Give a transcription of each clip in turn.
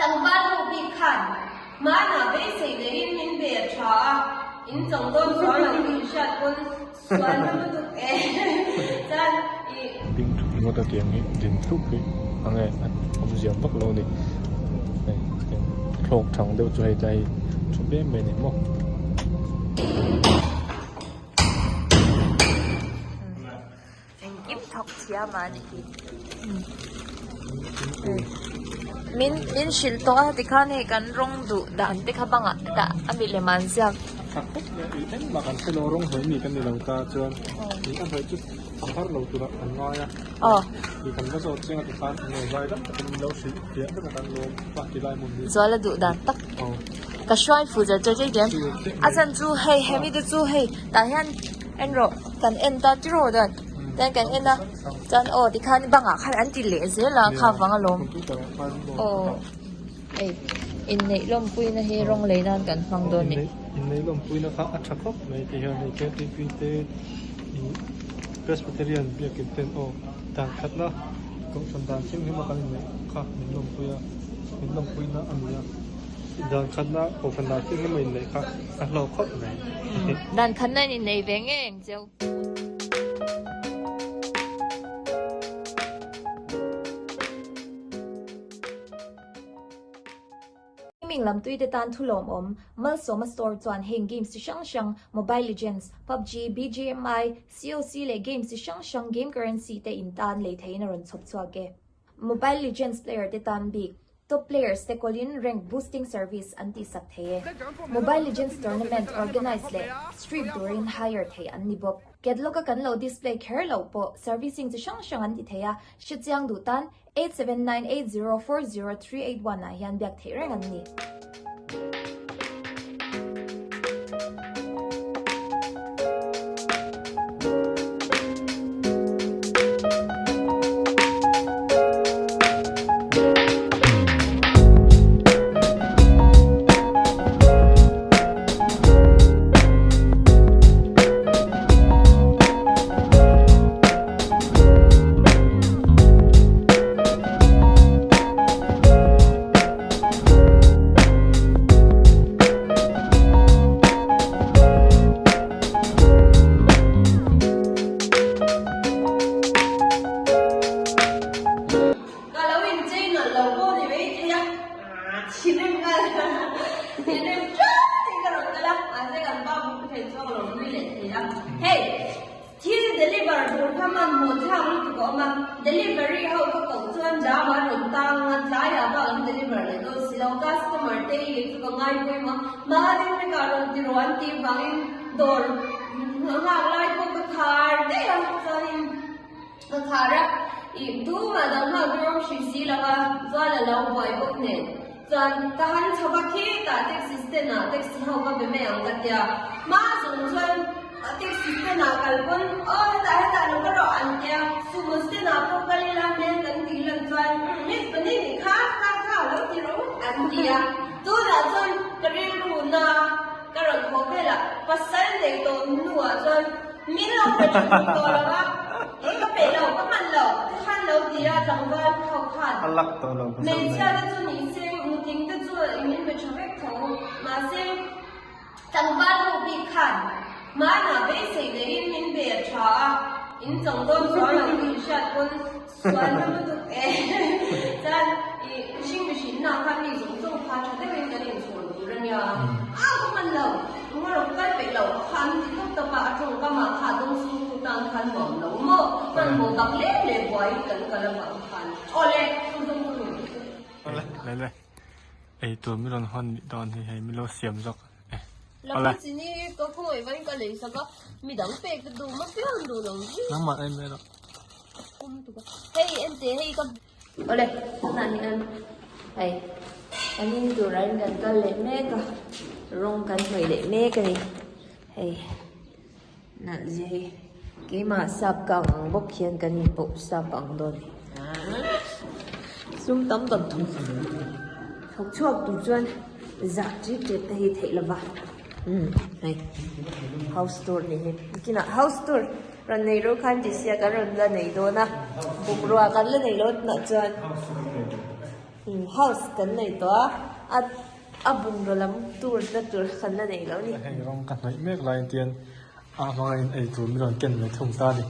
Tlangval ho bik khan hmanah beisei neiin min be a tha a, in chawng dawn chuan lo tih hriat pawn sual na lutuk e. Chuan i. Ding thup ringawt a tiang hi din thlup hi a nge a awmzia vak lo a ni. Hei tiang thlawk thang deuh chu hei tlai hi thu em mai a ni maw. Engkim thawk thiam a ni hi. Min min hrilh tawh a tikhan hei kan rawng duh dan te kha bangah dah a mi lem an ziak. Tha khawp mai a, engmah kan hre lo rawng hnawih mi kan ni lo ta chuan ih a hnawih chu a har lo turah kan ngai a. Ih kan va zawt chiang a tikhan eng nge vai dam takin min lo hrilh fiah vek a kan lawm a ti lai hmun hi. Zuala duh dan tak. Ka hruai fu zel che che diam. A chan chu hei hemi te chu hei tah hian en rawh kan en ta tiraw dan chuan kan en a chuan aw tikhan bangah khan an ti leh zel a kha vang alawm aw hei inneih lawmpuina hi rawng lei nan kan hmang dawn a ni. Inneih lawmpuina kha a tha khawp mai ti hian hei KTP te ih Presbyterian biakin ten aw dan khatna kohhran dan thianghlim a kan inneih kha min lawmpui a min lawmpuina a ni a dan khatna kohhran dan thianghlim a inneih kha a hlawk khawp mai. Dan khatna in innei ve ngei ang cheu. Gaming lam tui te tan thu lawmawm, Malsawma Store chuan heng games chi hrang hrang, Mobile Legends, PUBG, BGMI, COC leh games chi hrang hrang game currency te in tan lei theihin a rawn chhawp chhuak e. Mobile Legends player te tan bik, top players te kawlin rank boosting service an tihsak thei e. Mobile Legends tournament organize leh stream turin hire thei an ni bawk. Catalog a kan lo display kher loh pawh servicing chi hrang hrang an ti thei a, hrechiang duh tan 8798040381 ah hian biak theih reng an ni. Ka lo inchei nalh lo pawh ni mai thei a, thinrim nghal thinrim ṭeuh tih ka rawn kal a, mahse kan pa buk thei chuan ka lo nui leh thei a, hei. Thil deliver tur kha hmanhmawh thlak lutuk a awm a, delivery ho ka koh chuan jam a rawn tang a, tlaiah bak an deliver leh dawn si lo, customer te hi chu ka ngai pawimawh a, mahni vekah rawn ti rawh an tih vangin dawr nghak lai pawh ka khar daih a, chuanin ka khar a, ih tumah dang nghak tur awm hrih si lo a, chuan a lo buai bawk nen chuan ka han chho va khitah taxi stand ah taxi ho ka be mai ang ka tia, hma zawng chuan. A taxi stand ah kal pawn aw hetah hetah lo ka rawh an tia, sumo stand ah pawh kal ila hmel kan tih lan chuan umm miss pahnih nih kha kha kha lo ti rawh an ti a, tunah chuan ka rilru na ka rawn haw vel a, pasal nei tawh hnuah chuan min lo pe tha duh tawh lo a, ih ka peih lo ka hman lo ti khan lo ti a tlangval ho khan hmeichhia te chu ni se nutling te chu min pe tha vek tho mahse. Tlangval ho bik khan hmanah beisei neiin min be a tha a, in chawng dawn chuan lo tih hriat pawn sual na lutuk e. Chuan ih mihring mihrinna khan mi zawng zawng kha tha deuhin kan inchhawn tur a nia. A ka hman lo, tunga rawn kal peih loh kha an ti tawp tawp a, a tawngkamah kha dawng sungtu tan khan nuam lo maw? Hmanhmawh tak lem leh buaiin kan kal avang khan. Awle, chu zawng chu nuam chu. Awle, le le. Ei tur mi rawn hawn nih dawn hi hei mi lo siam zawk e. Laka chini hi ka khawngaih vain ka lei sak a, midang pek ka duh ma piang duh lo zui. Nangmah em erawh. Kum tuk a. Hei ente hei ka. Awle, tunah hian hei kan in turah hian kan kal leh mek a, rawng kan hnawih leh mek a ni. Hei nalh zia hi keimah sap kang ang bawk hian kan inpawh sap ang dawn a ni. Sum tam tak thawk chhuak tur chuan zah ṭit ṭet te hi theih lova umm hei house tour ni hi kinah house tour rawn nei ro khan ti sia kan rawn la nei dawn a bungrua kan la nei lo tunah chuan. House kan nei tawh a, a a bungraw lam tur na tur kan la nei lo ni. Hei rawng ka hnawih mek laiin tian a hmanga in ei tur min rawn ken mai thung ta a ni.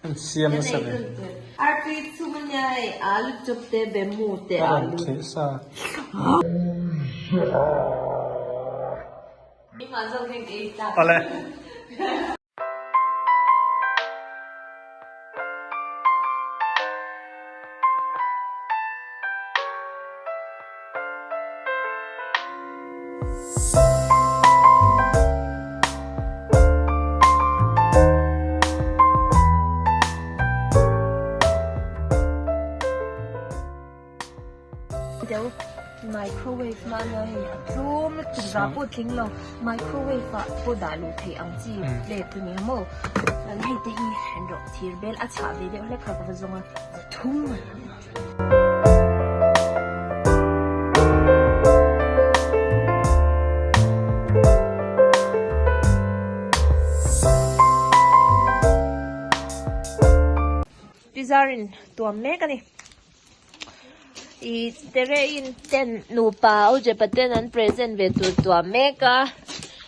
An siam nasa ve. Artui chhum a nia hei alu chawp te bemu te Ka rawn alu. thleh sa. Keimah zawk hian ka ei tak. Awle. Deuh microwave hma ania hei a tlawm lutuk zah pawh tling lo microwave ah pawh dah luh theih ang chi plate a ni a maw chuan hei te hi han rawh thir bel a chhah ve deuh hlek kha ka va zawng a zathum a ni. Pizarin tuam mek a ni. Ih Terein ten nupa Ojepa ten an present ve tur tuam mek a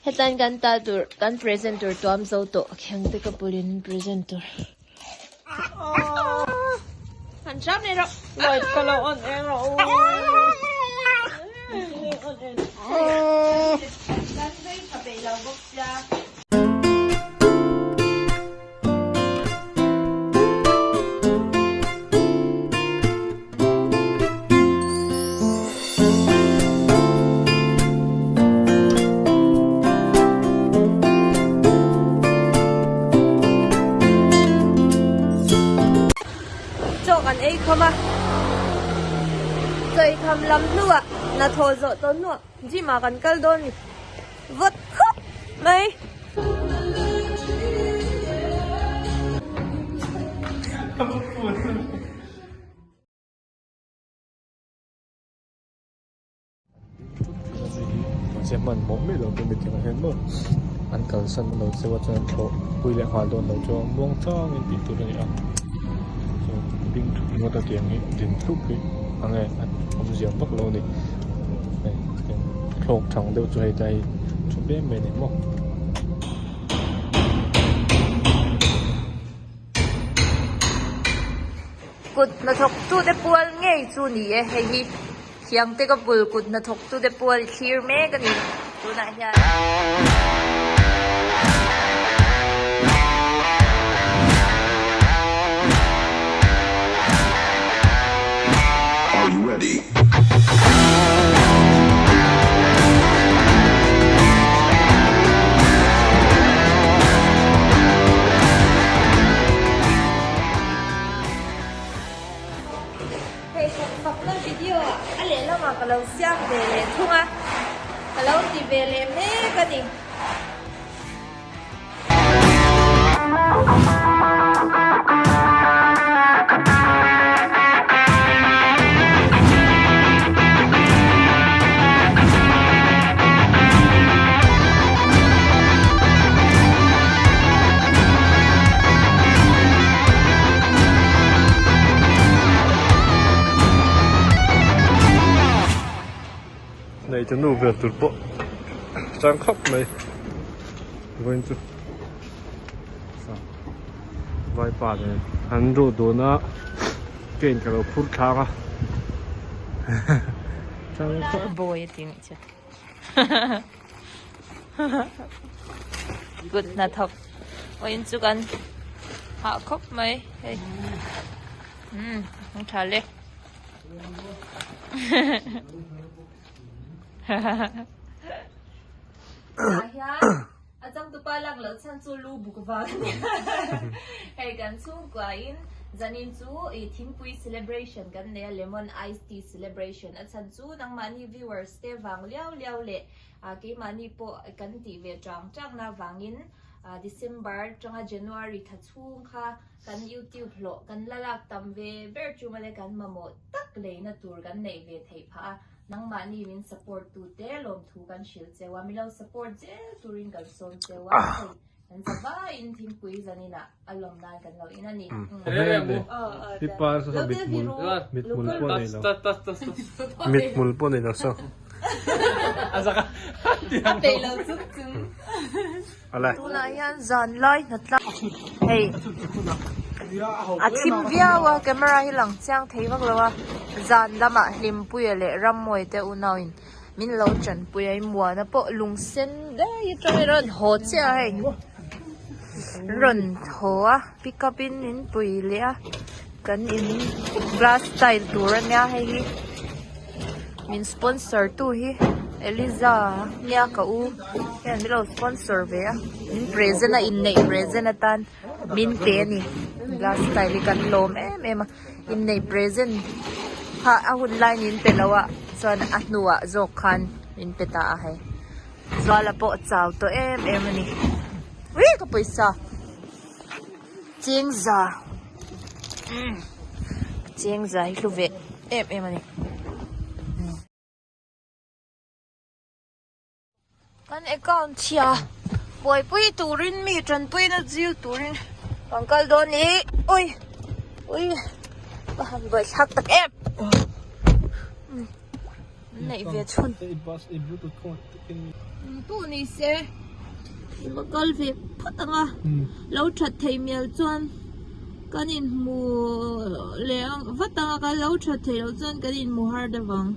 hetlaiin kan tal tur kan present tur tuam zo tawh khiangte ka pawlin present tur. Han hram leh rawh. Light ka lo on eng rawh u. Kan vei tha peih lo bawk sia. Chaw kan ei khawm a, chaw ei kham lam hnuah hnathawh zawh tawh hnuah gym ah kan kal dawn a ni vawt khawp mai. Mahse hmanhmawh miah lo tur mithiam ah hian maw an kalsan lo cheu a chuan an thlawh pui leh nghal dawn lo chu a muang changin tih tur a ni a chuan ding thut ringawt a tiang hi din thlup hi a nge a awmzia vak lo a ni hei tiang thlawk thang deuh chu hei tlai thu bem mai a ni maw. Kut hnathawk tute pual ngei chu ni e hei hi Thiangte ka bul kut hnathawk tute pual i thlir mek a ni tunah hian. Are you ready? Hei thawk fakna video ah a lehlamah ka lo siam ve leh thung a, ka lo ti ve leh mek a ni. Nei chu nu ber tur pawh chang khawp mai vawiin chu vaipa nen an ru dun a train ka lo phur thlang a chang khawp Boy a ti nih chu Kut hnathawk vawiin chu kan hah khawp mai hei umm a tha le. Tah hian a changtupa lak loh chhan chu lu buk vang a nia. Hei kan chhungkuain zanin chu ih thingpui celebration kan nei a lemon ice tea celebration a chhan chu nangmahni viewers te vang liau liau leh ah keimahni pawh kan tih ve chang chang na vangin ah December tanga January thla chhung kha Kan YouTube hlawh kan la lak tam ve ber chu mawle kan mamawh tak leina tur kan neih ve theih phah a, nangmahni min support tu te lawmthu kan hrilh cheu a, milo support zel turin kan sawm cheu a, hei Kan zavaiin thingpui zaninah a lawm nan kan lo in a ni. Mithmul pawh nei lo saw. A peih lo chung chung. Tunah hian zan lai hnatlang hei a thim viau a camera hi lang chiang thei vak lo a zan lamah Hlimpuia leh Rammawi te unauin min lo tanpui a Muana pawh lung sen daih atangin a rawn haw chiah a hei rawn haw a pick up in min pui leh a kan in glass tile tur ania hei hi min sponsor tu hi Eliza nia ka u hian min lo sponsor ve a min present a inneih present atan min pe a ni glass tile hi kan lawm em em a inneih present kha a hun lai min pe lo a chuan a hnuah zawk khan min pe ta a hei Zuala pawh chau tawh em em a ni ui ka pawisa. Chengza Chengza hi hlu ve em em a ni. Kan account chhia buaipui turin mi tanpuina zir turin kan kal dawn ni ui ui ka han buai thlak tak em neih ve chhun pawh ni se i va kal ve phawt ang a lo that thei mial chuan kan inhmu leh ang vat ang a kan lo that theih loh chuan kan inhmu har deuh ang.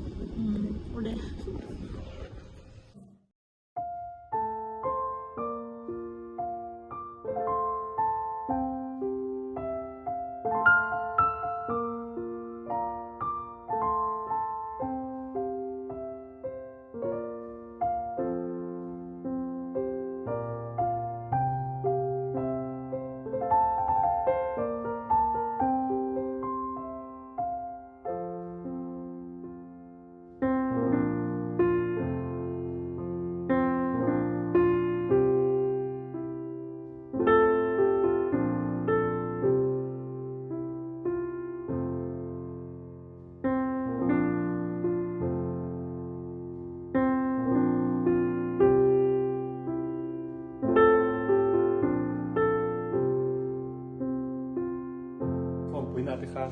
Khawmpuina te khan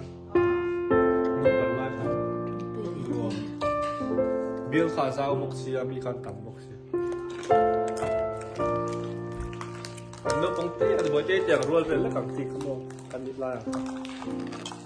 nupan lai khan nuam bial kha zau bawk sia mi khan tam bawk sia kan naupang te an buai te tiang rual vel lek ang chi kha maw kan nih lai ang kha.